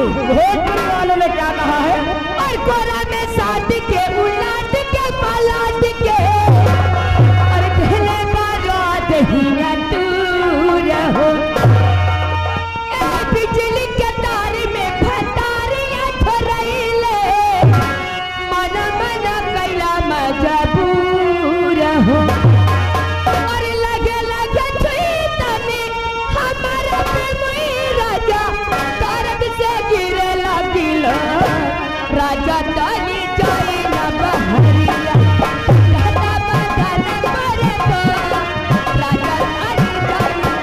भोजपुरी वालों ने क्या कहा है? और कोरा में साथ के उलाट के पलाट के और पहले बारात ही न तू रहो। ए बिजली के तार में फतारियां थरैले मन मन कैला मजबूर हो। और लगे लगे छुई तनी हमारा पे मुई राजा दर्द से गिरे लगिल राजा तनी जाई ना बहरिया दादा बदन पर तो राजा तनी जाई ना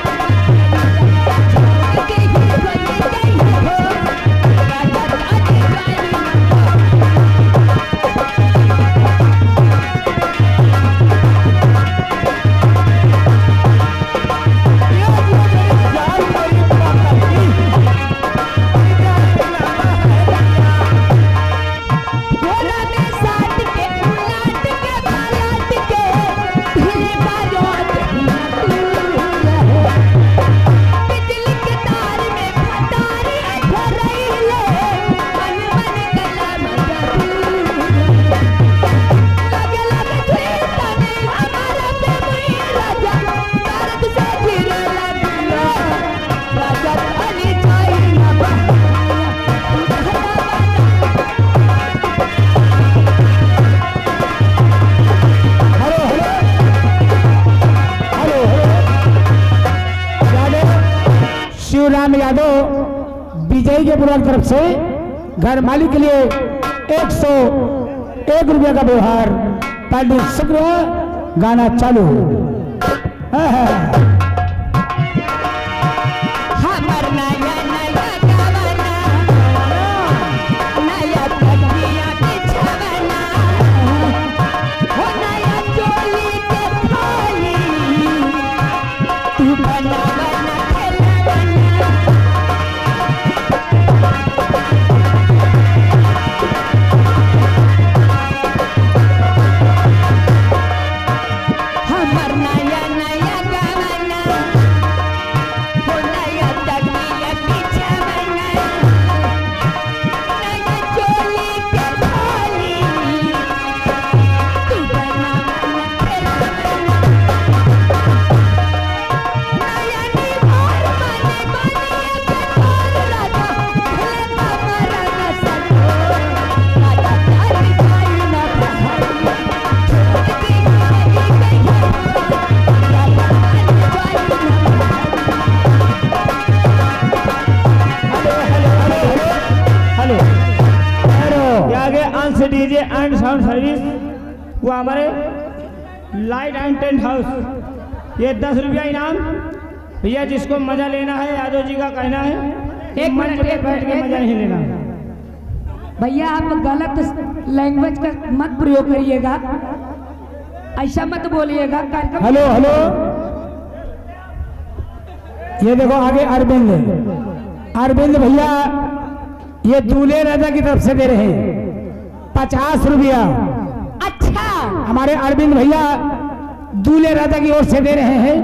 छोड़ के ही खोल के ही हो राजा तनी जाई ना। जान मेरी पतली। गोरा में साथ के उलाट के पलट के दिल बारात तू रहो। बिजली के तार में फतारी अठरैले मन मन कला मजबूर लगे लगे छुई तने हमारा पे मुई राजा दर्द से गिरे लगिला राजा अली जाई ना बहरिया दादा बदन। Hello hello hello hello. Yadav Shivram Yadav Vijay के परिवार की तरफ से घर मालिक के लिए 101 रुपये का व्यवहार। पार्टी शुक्रिया। गाना चालू। हाँ, हाँ। हमर नया नया गवना नया तकिया बिछवना हो नया चोली के थाली तू बनावना खेलवना। हमर नया नया गवना हो नया तकिया बिछवना नया चोली के थाली तू बनावना खेलवना नया निभार बने बनिया के तोर राजा भले कमरा न सको राजा तारी जाई ना बहरिया छोड़ के ही गई हो राजा तारी जाई ना बहरिया। Hello hello hello hello hello. ये आगे Ansh DJ and sound service, वो हमारे लाइट एंड टेंट हाउस। ये 10 रुपया इनाम भैया, जिसको मजा लेना है यादव जी का कहना है एक मंच मिनट, पे एक बैठ के मिनट, मजा एक नहीं लेना। भैया आप गलत लैंग्वेज का मत प्रयोग करिएगा, ऐसा मत बोलिएगा कार्यक्रम। Hello hello. ये देखो आगे अरविंद, अरविंद भैया ये दूल्हे राजा की तरफ से दे रहे हैं 50 रुपया। अच्छा हमारे अरविंद भैया दूल्हे राजा की ओर से दे रहे हैं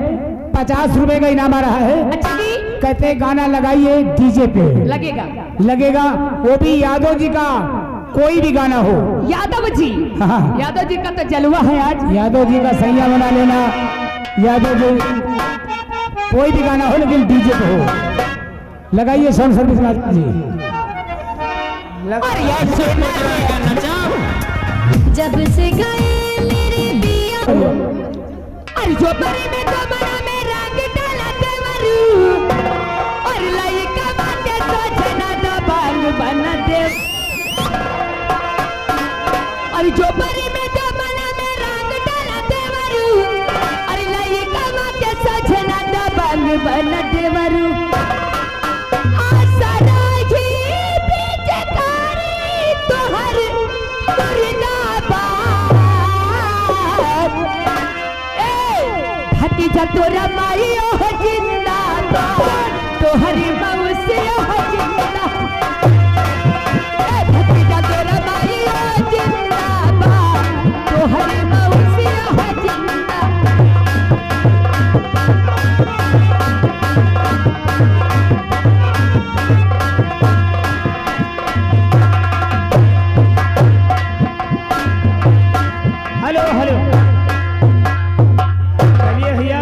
50 रुपए का इनाम आ रहा है। अच्छा जी कहते हैं गाना लगाइए डीजे पे लगेगा लगेगा, वो भी यादव जी का कोई भी गाना हो। यादव जी। हाँ। यादव जी का तो जलवा है आज। यादव जी का सैया बना लेना, यादव जी कोई भी गाना हो लेकिन डीजे पे हो। लगाइए साउंड सर्विस राज जी। और ये सुना जब से गए मेरे पिया और जो परी में तो बड़ा में रंग डाला देवरू और लइका बाटे सजना दबंग बना दे। और जो परी में तो बड़ा में रंग डाला देवरू और लइका बाटे सजना दबंग बना देवरू। आशा राही बीच कारी तोहर मुर्दाबाद। ए भतीजा तोरा माई ओह जिंदाबाद तोहरी मौसी ओह जिंदा। ए भतीजा तोरा माई ओह जिंदाबाद तोहरी मौसी ओह जिंदा। Hello hello. चलिए भैया,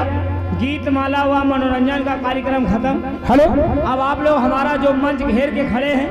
गीत माला व मनोरंजन का कार्यक्रम खत्म। हेलो। अब आप लोग हमारा जो मंच घेर के खड़े हैं,